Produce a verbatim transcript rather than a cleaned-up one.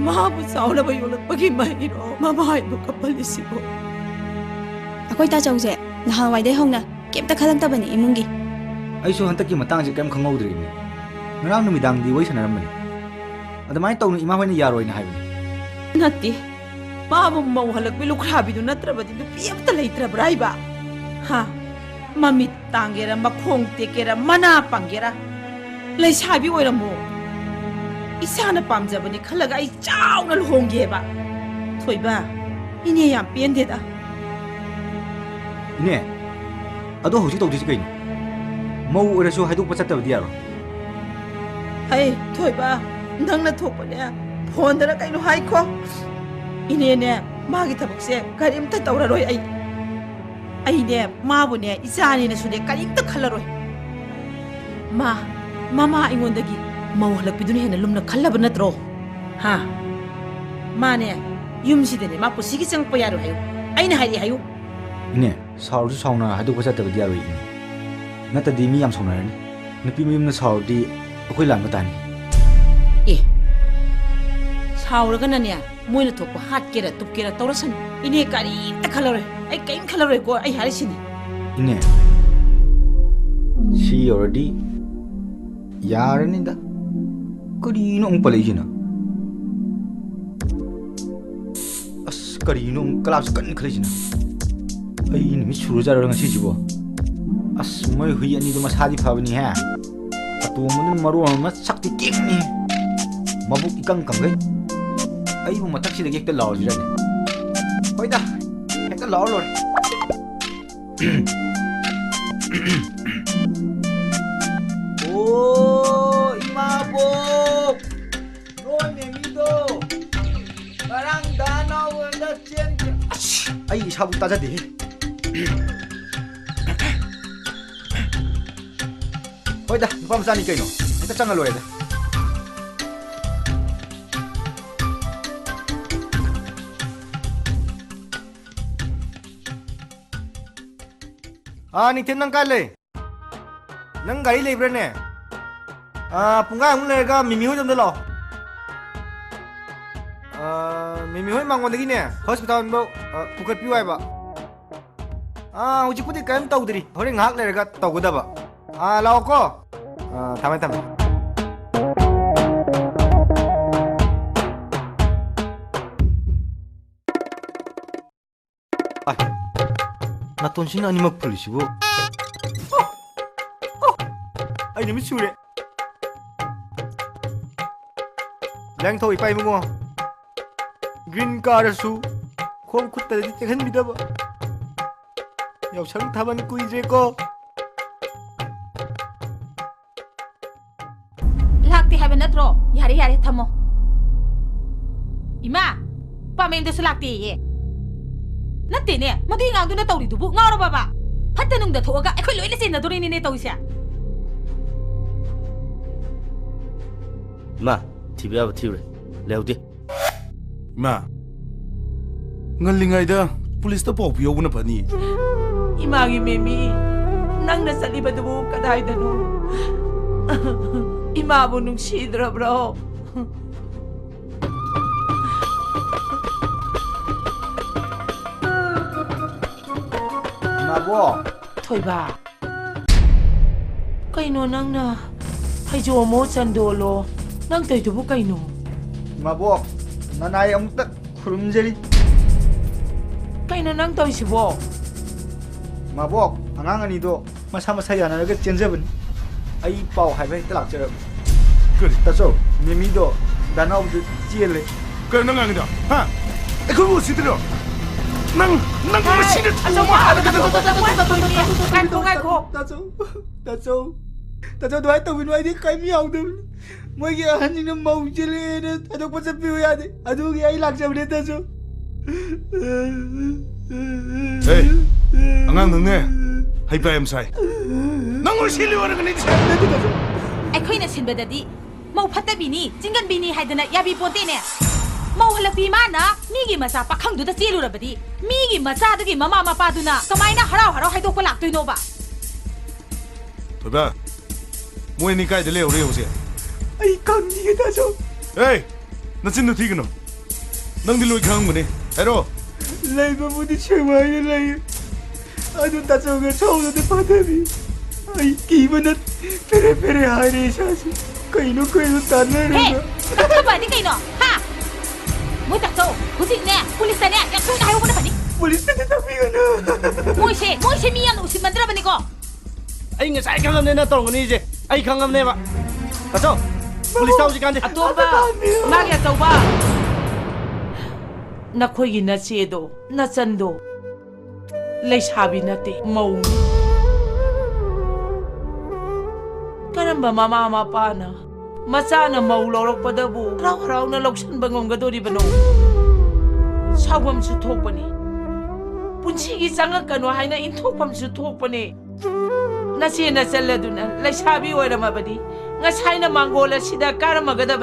ꯃꯥꯕꯨ ꯆꯥꯎꯅꯕ ꯌꯣꯛꯂꯛꯄꯒꯤ ꯃꯍꯩꯔꯣ ꯃꯃꯥ ꯍꯥꯏꯕꯨ ꯀꯞꯍꯜꯂꯤꯁꯤꯕꯨ? ꯑꯩꯈꯣꯏ ꯇꯥꯆꯧꯁꯦ ꯅꯍꯥꯟꯋꯥꯏꯗꯩ ꯍꯧꯅ ꯀꯩꯝꯇ ꯈꯜꯂꯛꯇꯕꯅꯤ ꯏꯃꯨꯡꯒꯤ꯫ ꯑꯩꯁꯨ ꯍꯟꯗꯛꯀꯤ ꯃꯇꯥꯡꯁꯦ ꯀꯔꯤꯝ ꯈꯪꯍꯧꯗ꯭ꯔꯤꯅꯦ꯫ ꯉꯔꯥꯡ ꯅꯨꯃꯤꯗꯥꯡꯗꯤ ꯋꯥꯔꯤ ꯁꯥꯟꯅꯔꯝꯕꯅꯤ꯫ ꯑꯗꯨꯃꯥꯏꯅ ꯇꯧꯅ ꯏꯃꯥ ꯍꯣꯏꯅ ꯌꯥꯔꯣꯏꯅ ꯍꯥꯏꯕꯅꯤ꯫ ꯅꯠꯇꯦ, ꯃꯥꯕꯨ ꯃꯧ ꯍꯜꯂꯛꯄꯤ ꯂꯨꯈ꯭ꯔꯥꯕꯤꯗꯨ ꯅꯠꯇ꯭ꯔꯕꯗꯤ ꯅꯨꯄꯤ ꯑꯃꯠꯇ ꯂꯩꯇ꯭ꯔꯕ꯭ꯔꯥ ꯍꯥꯏꯕ? ꯍꯥ? ꯃꯃꯤꯠ ꯇꯥꯡꯒꯦꯔꯥ, ꯃꯈꯣꯡ ꯇꯦꯛꯀꯦꯔꯥ, ꯃꯅꯥ ꯄꯪꯒꯦꯔꯥ, ꯂꯩꯁꯥꯕꯤ ꯑꯣꯏꯔꯝꯃꯣ꯫ ꯏꯁꯥꯅ ꯄꯥꯝꯖꯕꯅꯤ ꯈꯜꯂꯒ ꯑꯩ ꯆꯥꯎꯅ ꯂꯨꯍꯣꯡꯒꯦꯕ꯫ ꯊꯣꯏꯕ, ꯏꯅꯦ ꯌꯥꯝ ꯄꯦꯟꯗꯦꯗ꯫ ꯏꯅꯦ, ꯑꯗꯣ ꯍꯧꯖꯤꯛ ꯇꯧꯗꯣꯏꯁꯤ ꯀꯩꯅꯣ? ꯃꯧ ꯑꯣꯏꯔꯁꯨ ꯍꯥꯏꯗꯣꯛꯄ ꯆꯠꯇꯕꯗꯤ ꯌꯥꯔꯣꯏ꯫ ꯍꯩ, ꯊꯣꯏꯕ, ꯅꯪꯅ ꯊꯣꯛꯄꯅꯦ, ꯐꯣꯟꯗꯔ ꯀꯩꯅꯣ ꯍꯥꯏꯈꯣ꯫ ꯏꯅꯦꯅꯦ, ꯃꯥꯒꯤ ꯊꯕꯛꯁꯦ ꯀꯔꯤꯝꯇ ꯇꯧꯔꯔꯣꯏ ꯑꯩ꯫ ꯑꯩꯅꯦ, ꯃꯥꯕꯨꯅꯦ, ꯏꯆꯥꯅꯦꯅꯁꯨꯅꯦ, ꯀꯔꯤꯝꯇ ꯈꯜꯂꯔꯣꯏ꯫ ꯃꯥ, ꯃꯃꯥ ꯑꯩꯉꯣꯟꯗꯒꯤ ꯃꯧ ꯍꯜꯂꯛꯄꯤꯗꯨꯅ ꯍꯦꯟꯅ ꯂꯨꯝꯅ ꯈꯜꯂꯕ ꯅꯠꯇ꯭ꯔꯣ? ꯍꯥ? ꯃꯥꯅꯦ, ꯌꯨꯝꯁꯤꯗꯅꯦ, ꯃꯥ ꯄꯨꯟꯁꯤꯒꯤ ꯆꯪꯉꯛꯄ ꯌꯥꯔꯣꯏ ꯍꯥꯏꯌꯨ꯫ ꯑꯩꯅ ꯍꯥꯏꯔꯛꯑꯦ ꯍꯥꯏꯌꯨ꯫ ꯏꯅꯦ, ꯁꯥꯎꯔꯁꯨ ꯁꯥꯎꯅ ꯍꯥꯏꯗꯣꯛꯄ ꯆꯠꯇꯕꯗꯤ ꯌꯥꯔꯣꯏ, ꯏꯅꯦ꯫ ꯅꯠꯇꯗꯤ ꯃꯤ ꯌꯥꯝ ꯁꯥꯎꯅꯔꯅꯤ꯫ ꯅꯨꯄꯤ ꯃꯌꯨꯝꯅ ꯁꯥꯎꯔꯗꯤ ꯑꯩꯈꯣꯏ ꯂꯥꯟꯕ ꯇꯥꯅꯤ꯫ ꯑꯦ, ꯁꯥꯎꯔꯒꯅꯅꯦ, ꯃꯣꯏꯅ ꯊꯣꯛꯄ ꯍꯥꯠꯀꯦꯔꯥ, ꯇꯨꯞꯀꯦꯔꯥ ꯇꯧꯔꯁꯅꯨ꯫ ꯏꯅꯦ ꯀꯔꯤꯝꯇ ꯈꯜꯂꯔꯣꯏ꯫ ꯑꯩ ꯀꯔꯤꯝ ꯈꯜꯂꯔꯣꯏꯀꯣ, ꯑꯩ ꯍꯥꯏꯔꯤꯁꯤꯅꯤ꯫ ꯏꯅꯦ, ꯁꯤ ꯌꯧꯔꯗꯤ ꯌꯥꯔꯅꯤꯗ꯫ ꯀꯔꯤꯅꯣ ꯑꯃꯨꯛ ꯄꯜꯂꯛꯏꯁꯤꯅ? ꯑꯁ, ꯀꯔꯤꯅꯣ ꯑꯃꯨꯛ ꯀꯂꯥꯞꯁꯦ ꯀꯟꯅ ꯈꯜꯂꯤꯁꯤꯅ? ꯑꯩ ꯅꯨꯃꯤꯠ ꯁꯨꯔꯖꯥꯠꯂꯣ ꯉꯁꯤꯁꯤꯕꯣ? ꯑꯁ, ꯃꯣꯏ ꯍꯨꯏ ꯑꯅꯤꯗꯣ ꯃꯁꯥꯗꯤ ꯐꯕꯅꯤꯍꯦ꯫ ꯑꯇꯣꯝꯕꯗꯨꯅ ꯃꯔꯣꯟ ꯑꯃ ꯁꯛꯇꯤ ꯀꯦꯛꯅꯤ꯫ ꯃꯕꯨꯛ ꯏꯀꯪ ꯀꯪꯒꯩ꯫ ꯑꯩꯕꯨ ꯃꯊꯛꯁꯤꯗꯒꯤ ꯍꯦꯛꯇ ꯂꯥꯎꯔꯁꯤꯔꯅꯦ? ꯍꯣꯏꯗ, ꯍꯦꯛꯇ ꯂꯥꯎꯔ ꯂꯣꯏꯔꯦ꯫ ꯑꯣ, ꯏꯃꯥꯕꯣꯛ! ꯅꯣꯏ ꯃꯦꯃꯤꯗꯣ ꯉꯔꯥꯡ ꯗꯥ ꯅꯥꯎ ꯍꯣꯏꯗ ꯆꯦꯟꯈ꯭ꯔꯦ꯫ ꯑꯁ, ꯑꯩ ꯏꯁꯥꯕꯨ ꯇꯥꯖꯗꯦꯍꯦ꯫ ꯍꯣꯏꯗ, ꯅꯨꯄꯥ ꯃꯆꯥꯅꯤ ꯀꯩꯅꯣ, ꯍꯦꯛꯇ ꯆꯪꯉ ꯂꯣꯏꯔꯦꯗ꯫ ꯑꯥ, ꯅꯤꯡꯊꯦꯝ, ꯅꯪ ꯀꯥꯏ ꯂꯩ? ꯅꯪ ꯒꯥꯔꯤ ꯂꯩꯕ꯭ꯔꯥꯅꯦ? ꯑꯥ, ꯄꯨꯡꯈꯥꯏꯃꯨꯛ ꯂꯩꯔꯒ ꯃꯤꯃꯤ ꯍꯣꯏꯗ ꯑꯝꯇ ꯂꯥꯛꯑꯣ꯫ ꯃꯤꯃꯤ ꯍꯣꯏ ꯃꯉꯣꯟꯗꯒꯤꯅꯦ ꯍꯣꯁꯄꯤꯇꯥꯜꯐꯥꯎ, ꯑ, ꯄꯨꯈꯠꯄꯤꯌꯨ ꯍꯥꯏꯕ꯫ ꯑꯥ, ꯍꯧꯖꯤꯛꯄꯨꯗꯤ ꯀꯔꯤꯝ ꯇꯧꯗ꯭ꯔꯤ, ꯍꯣꯔꯦꯟ ꯉꯥꯏꯍꯥꯛ ꯂꯩꯔꯒ ꯇꯧꯒꯗꯕ꯫ ꯑꯥ, ꯂꯥꯛꯑꯣꯀꯣ꯫ ꯑꯥ, ꯊꯝꯃꯦ, ꯊꯝꯃꯦ꯫ ꯑꯥꯏ, ꯅꯥꯇꯣꯟꯁꯤꯅ ꯑꯅꯤꯃꯛ ꯐꯨꯜꯂꯤꯁꯤꯕꯨ꯫ ꯑꯣ, ꯑꯣ, ꯑꯩ ꯅꯨꯃꯤꯠ ꯁꯨꯔꯦ꯫ ꯂꯥꯏꯌꯦꯡꯊꯧ ꯏꯄꯥ ꯏꯕꯨꯡꯉꯣ꯫ ꯒ꯭ꯔꯤꯟ ꯀꯥꯔꯁꯨ ꯈꯣꯡ ꯈꯨꯠꯇꯗꯤ ꯇꯦꯛꯍꯟꯕꯤꯗꯕ꯫ ꯌꯥꯎꯁꯪ ꯊꯥꯕꯜ ꯀꯨꯏꯗ꯭ꯔꯦꯀꯣ꯫ ꯂꯥꯛꯇꯦ ꯍꯥꯏꯕ ꯅꯠꯇ꯭ꯔꯣ? ꯌꯥꯔꯦ, ꯌꯥꯔꯦ, ꯊꯝꯃꯣ꯫ ꯏꯃꯥ, ꯄꯥꯃꯦꯟꯗꯁꯨ ꯂꯥꯛꯇꯦꯌꯦ꯫ ꯅꯠꯇꯦꯅꯦ, ꯃꯗꯨꯏ ꯑꯉꯥꯡꯗꯨꯅ ꯇꯧꯔꯤꯗꯨꯕꯨ ꯉꯥꯎꯔꯕꯕ? ꯐꯠꯇ ꯅꯨꯡꯗ ꯊꯣꯛꯑꯒ ꯑꯩꯈꯣꯏ ꯂꯣꯏꯅ ꯆꯦꯟꯅꯗꯣꯔꯤꯅꯤꯅꯦ ꯇꯧꯔꯤꯁꯦ꯫ ꯏꯃꯥ, ꯊꯤꯕ ꯌꯥꯕ ꯊꯤꯔꯨꯔꯦ, ꯂꯩꯍꯧꯗꯦ꯫ ꯏꯃꯥ, ꯉꯜꯂꯤꯉꯩꯗ ꯄꯨꯂꯤꯁꯇ ꯄꯥꯎ ꯄꯤꯍꯧꯕꯅ ꯐꯅꯤ꯫ ꯏꯃꯥꯒꯤ ꯃꯦꯃꯤ, ꯅꯪꯅ ꯆꯠꯂꯤꯕꯗꯨꯕꯨ ꯀꯗꯥꯏꯗꯅꯣ? ꯏꯃꯥꯕꯨ ꯅꯨꯡꯁꯤꯗ꯭ꯔꯕ꯭ꯔꯣ? ꯏꯃꯥꯕꯣꯛ꯫ ꯊꯣꯏꯕ꯫ ꯀꯩꯅꯣ ꯅꯪꯅ? ꯐꯩꯖꯣꯝꯃꯣ, ꯆꯟꯗꯣꯜꯂꯣ? ꯅꯪ ꯇꯧꯏꯗꯨꯕꯨ ꯀꯩꯅꯣ? ꯏꯃꯥꯕꯣꯛ, ꯅꯅꯥꯏ ꯑꯃꯨꯛꯇ ꯈꯨꯔꯨꯝꯖꯔꯤ꯫ ꯀꯩꯅꯣ ꯅꯪ ꯇꯧꯔꯤꯁꯤꯕꯣ? ꯏꯃꯥꯕꯣꯛ, ꯑꯉꯥꯡ ꯑꯅꯤꯗꯣ ꯃꯁꯥ ꯃꯁꯥ ꯌꯥꯅꯔꯒ ꯆꯦꯟꯖꯕꯅꯤ꯫ ꯑꯩ ꯄꯥꯎ ꯍꯥꯏꯕ ꯍꯦꯛꯇ ꯂꯥꯛꯆꯔꯕꯅꯤ꯫ ꯀꯔꯤ? ꯇꯥꯆꯧ, ꯃꯦꯃꯤꯗꯣ ꯗꯥꯅꯥꯎꯗ ꯆꯦꯜꯂꯦ꯫ ꯀꯩꯅꯣ ꯅꯪ ꯉꯥꯡꯉꯤꯗꯣ? ꯍꯥ? ꯑꯩꯈꯣꯏꯕꯨ ꯎꯁꯤꯠꯇ꯭ꯔꯣ? ꯅꯪ, ꯅꯪ ꯃꯁꯤꯅ ꯊꯨꯕ ꯃꯥꯜꯂꯒ ꯉꯥꯏꯈꯣ, ꯉꯥꯏꯈꯣ꯫ ꯇꯥꯆꯧ, ꯇꯥꯆꯧ, ꯇꯥꯆꯧ, ꯑꯗꯨꯃꯥꯏꯅ ꯇꯧꯕꯤꯅꯣ, ꯑꯩꯗꯤ ꯀꯔꯤꯝ ꯌꯥꯎꯗꯕꯅꯤ꯫ ꯃꯣꯏꯒꯤ ꯑꯍꯟꯁꯤꯡꯅ ꯃꯧ ꯆꯦꯜꯂꯦꯅ ꯊꯥꯗꯣꯛꯄ ꯆꯠꯄꯤꯌꯨ ꯌꯥꯗꯦ꯫ ꯑꯗꯨꯒꯤ ꯑꯩ ꯂꯥꯛꯆꯕꯅꯦ, ꯇꯥꯆꯧ꯫ ꯍꯦ, ꯑꯉꯥꯡ ꯅꯪꯅꯦ ꯍꯩꯄꯥ ꯌꯥꯝ ꯁꯥꯏ꯫ ꯅꯪ ꯑꯣꯏ ꯁꯤꯜꯂꯤ ꯑꯣꯏꯔꯒꯅꯤ꯫ ꯑꯩꯈꯣꯏꯅ ꯁꯤꯟꯕꯗꯗꯤ ꯃꯧ ꯐꯠꯇꯕꯤꯅꯤ, ꯆꯤꯡꯒꯟꯕꯤꯅꯤ ꯍꯥꯏꯗꯅ ꯌꯥꯕꯤ ꯄꯣꯟꯇꯦꯅꯦ꯫ ꯃꯧ ꯍꯜꯂꯛꯄꯤ ꯃꯥꯅ ꯃꯤꯒꯤ ꯃꯆꯥ ꯄꯥꯈꯪꯗꯨꯗ ꯆꯦꯜꯂꯨꯔꯕꯗꯤ ꯃꯤꯒꯤ ꯃꯆꯥꯗꯨꯒꯤ ꯃꯃꯥ ꯃꯄꯥꯗꯨꯅ ꯀꯃꯥꯏꯅ ꯍꯔꯥꯎ ꯍꯔꯥꯎ ꯍꯥꯏꯗꯣꯛꯄ ꯂꯥꯛꯇꯣꯏꯅꯣꯕ? ꯊꯣꯏꯕ, ꯃꯣꯏ ꯑꯅꯤ ꯀꯥꯏꯗ ꯂꯩꯍꯧꯔꯤ ꯍꯧꯖꯤꯛ? ꯑꯩ ꯈꯪꯗꯤꯌꯦ, ꯇꯥꯆꯧ꯫ ꯑꯦ, ꯅꯆꯤꯟꯗꯨ ꯊꯤꯒꯅꯨ꯫ ꯅꯪꯗꯤ ꯂꯣꯏ ꯈꯪꯉꯝꯒꯅꯤ꯫ ꯍꯥꯏꯔꯣ꯫ ꯂꯩꯕꯕꯨꯗꯤ ꯁꯦꯡꯅ ꯂꯩ, ꯑꯗꯨ ꯇꯥꯆꯧꯒ ꯁꯥꯎꯅꯗꯤ ꯐꯥꯊꯕꯤ꯫ ꯑꯩ ꯀꯤꯕꯅ ꯐꯦꯔꯦ ꯐꯦꯔꯦ ꯍꯥꯏꯔꯦ ꯏꯁꯥꯁꯦ꯫ ꯀꯩꯅꯣ ꯀꯩꯅꯣ ꯍꯦ! ꯇꯥꯟꯅꯔꯒ꯫ ꯇꯥꯊꯕꯗꯤ ꯀꯩꯅꯣ? ꯍꯥ? ꯃꯣꯏ ꯇꯥꯆꯧ, ꯍꯧꯖꯤꯛꯅꯦ ꯄꯨꯂꯤꯁꯇꯅꯦ ꯌꯥꯝ ꯊꯨꯅ ꯍꯥꯏꯍꯧꯕꯅ ꯐꯅꯤ꯫ ꯄꯨꯂꯤꯁꯇꯗꯤ ꯇꯥꯛꯄꯤꯒꯅꯨ꯫ ꯃꯣꯏꯁꯦ, ꯃꯣꯏꯁꯦ ꯃꯤ ꯌꯥꯝꯅ ꯎꯁꯤꯠꯃꯟꯗ꯭ꯔꯕꯅꯤꯀꯣ꯫ ꯑꯩ ꯉꯁꯥꯏ ꯈꯪꯉꯝꯅꯦ ꯅꯪ ꯇꯧꯔꯝꯒꯅꯤꯁꯦ꯫ ꯑꯩ ꯈꯪꯉꯝꯅꯦꯕ꯫ ꯇꯥꯆꯧ, ꯄꯨꯂꯤꯁꯇ ꯍꯧꯖꯤꯛꯀꯥꯟꯗꯤ꯫ ꯑꯇꯣꯝꯕ, ꯏꯃꯥꯒꯤ ꯑꯆꯧꯕ꯫ ꯅꯈꯣꯏꯒꯤ ꯅꯆꯦꯗꯣ, ꯅꯆꯟꯗꯣ ꯂꯩꯁꯥꯕꯤ ꯅꯠꯇꯦ, ꯃꯧꯅꯤ꯫ ꯀꯔꯝꯕ ꯃꯃꯥ ꯃꯄꯥꯅ ꯃꯆꯥꯅ ꯃꯧ ꯂꯧꯔꯛꯄꯗꯕꯨ ꯍꯔꯥꯎ ꯍꯔꯥꯎꯅ ꯂꯧꯁꯤꯟꯕ ꯉꯝꯒꯗꯣꯔꯤꯕꯅꯣ? ꯁꯥꯎꯐꯝꯁꯨ ꯊꯣꯛꯄꯅꯤ꯫ ꯄꯨꯟꯁꯤꯒꯤ ꯆꯪꯉꯛꯀꯅꯨ ꯍꯥꯏꯅ ꯏꯟꯊꯣꯛꯐꯝꯁꯨ ꯊꯣꯛꯄꯅꯤ꯫ ꯅꯆꯦ ꯅꯆꯜ ꯑꯗꯨꯅ ꯂꯩꯁꯥꯕꯤ ꯑꯣꯏꯔꯝꯃꯕꯗꯤ ꯉꯁꯥꯏꯅ ꯃꯥꯡꯒꯣꯜ ꯑꯁꯤꯗ ꯀꯥꯔꯝꯃꯒꯗꯕꯅꯤ꯫